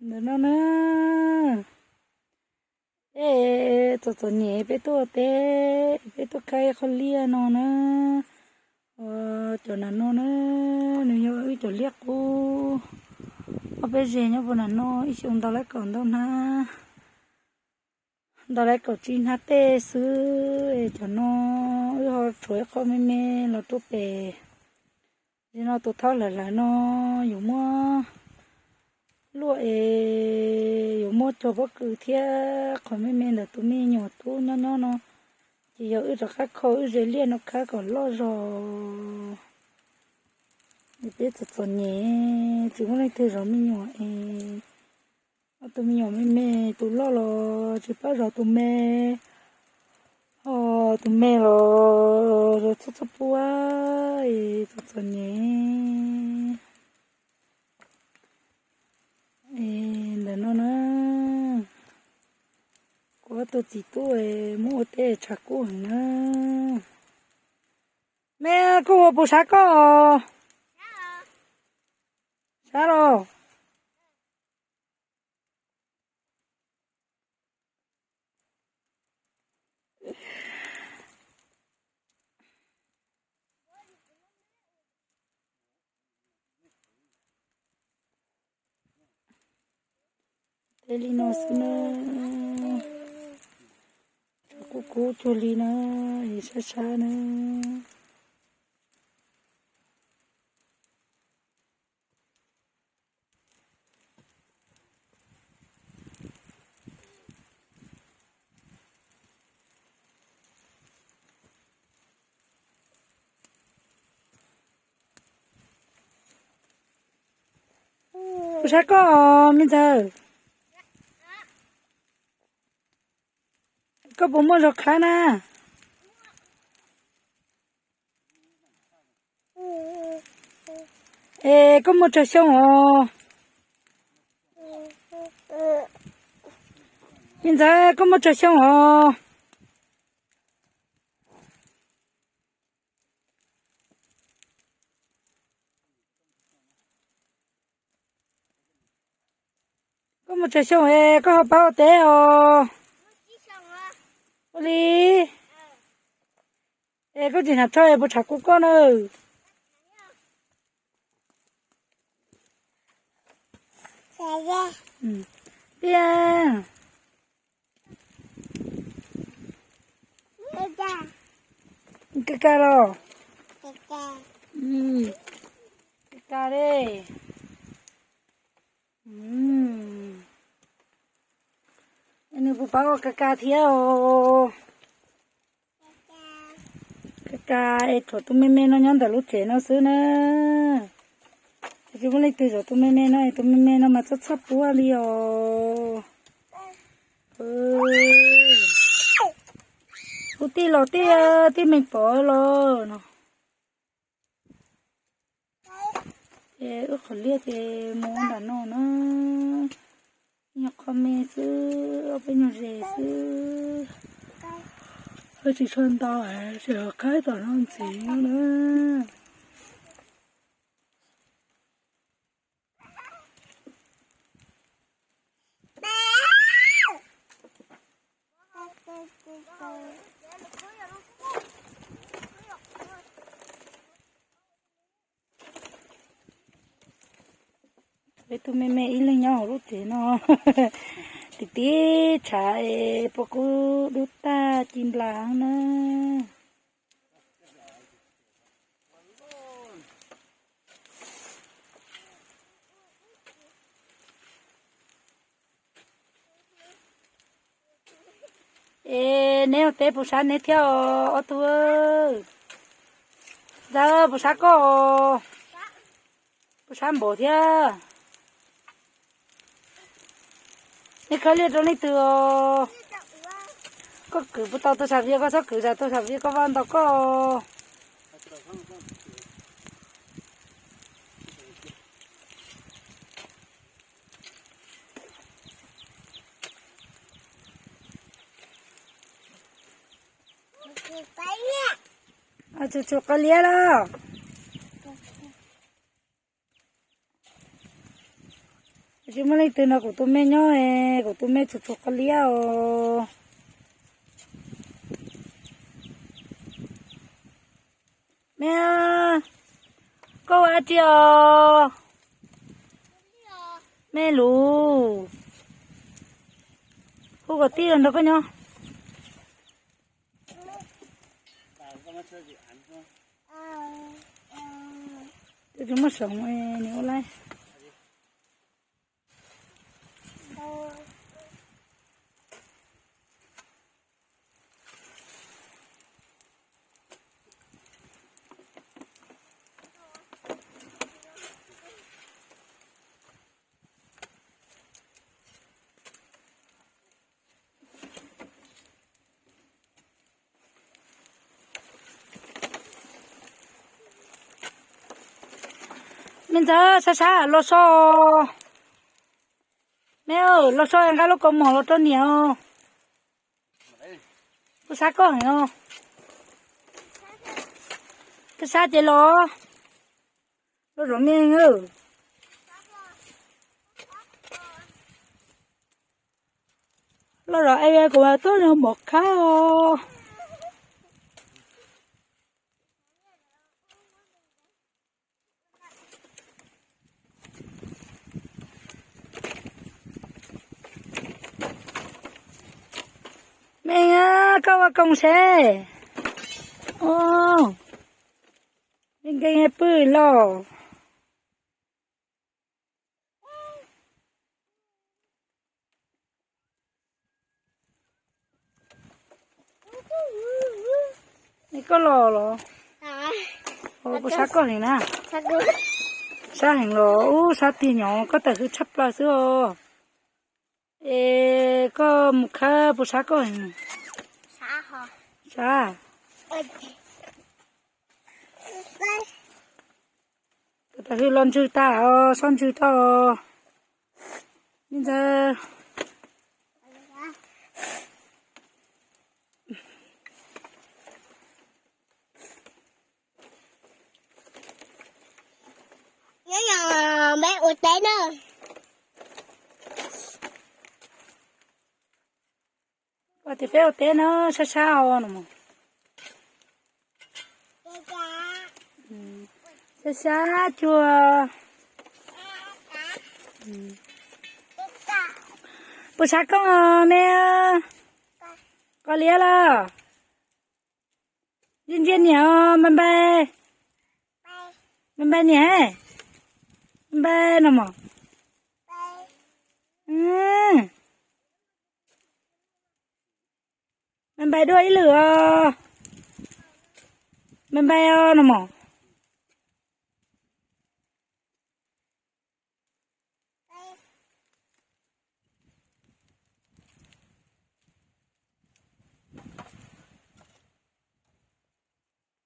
Ntawm no na, es txom txom nyem peb tuaj ua teb, peb tuaj khawb ib qho liaj no na. Cov nas no na, nws yog wb cov liaj qub, ob peb zeg nyob puag nas no, ib xyoo ntau lawv kaum ntau hnab, ntau lawv kaum tsib hnab tej xwb. Es cov no wb ho tshuav ib qho me me los rau pem. Nim no tus thaub hlawv hlawv no yuav muab luaj es yuav muab cog pob kws thiab. Qhov me me ntawm tus me nyuam tub nyob nyob no ces yog wb rov qab kho wb ze liaj no khawb kom loj zog. Es peb txom txom nyem tsis muaj leej twg zov me nyuam es ob tug me nyuam me me, tus loj los tsis paub zov tus me, ho tus me los zov txhua txhua puab, es txom txom nyem. Es ntawm no na, kuv ob tug txiv tub muab ua teb tshav kub heev na. Me, koj ua puas sab koj? Sab los. Teb li no xwb na, tshav kub kub cuag li na, es sab sab na. Puas sab koj, me ntxawg? Koj puas muaj zog khawb na? Es koj muaj tsawg xyoo os? Me ntxawg, koj muaj tsawg xyoo os? Koj muaj tsawg xyoo es koj ho pab ua teb os? Ua li. Es koj tsis hnav tsho es puas tshav kub koj na? Tiag. Ka ka los? Ka ka li. Nws puas paub ua ka ka thiab os? Ka ka es thaum tus me me no nyob ntawm lub tsev no xwb na. Tsis muaj leej twg zov tus me me no es tus me me no mas txhob txhob puab li os. Kuv tij laus tij, tij me pov los no. Ces wb qhov liaj ces mus nram no na. Nyuag qho me xwb, ob peb nyuag zes xwb. Wb tsis tshua ntau, tsis qhab tom no ntxiv na. Peb tug me me ib leeg nyob hauv lub tsev no. Tim tib tshav es puas kub dub tag ci nplas na. Es neb ua teb puas sab neb thiab os ob tug? Ntxawg, puas sab koj? Puas sab npaum thiab? Neb khawb liaj rau leej twg os? Koj kwv puas tau tus sam vias, koj txhob kwv tsam tus sam vias koj vaj ntaus koj. Tsum tsum qos liab los. Tsis muaj leej twg nrog kuv tus me nyob, kuv tus me txhuam txhuam qhov liab os. Me, koj ua dab tsi os? Me lus, hu kom tij los nrog koj nyob. Twb tsis muaj seem, nws ua laib. Me ntxawg, sab sab los so. Me, los so nqa lub kaus mom los rau niam os. Kuv sab koj heev os. Koj sab ces los. Los zov me. Los zov es kuv tuaj nrog mov khab os. Me, koj ua koos seb. Me nkeeg pw los. Es koj los los? Puas sab koj heev na? Sab heev los ub, sab tiag nyom, koj tawm hws tshaj plaws xwb os. Es koj mus khawb puas sab koj heev? Sab. Tawm hws los ntswg tag os, sob ntswg rau. Me ntxawg. Nyob zoo, peb ua teb na. Ua tias peb ua teb na, sab sab os no. Sab sab cuag. Puas sab koj me? Koj liab los? Ntsia ntsia niam, npai npai. Npai npai niam, npai npai no mos. Npai npai dua ib lwm os. Npai npai os no mos.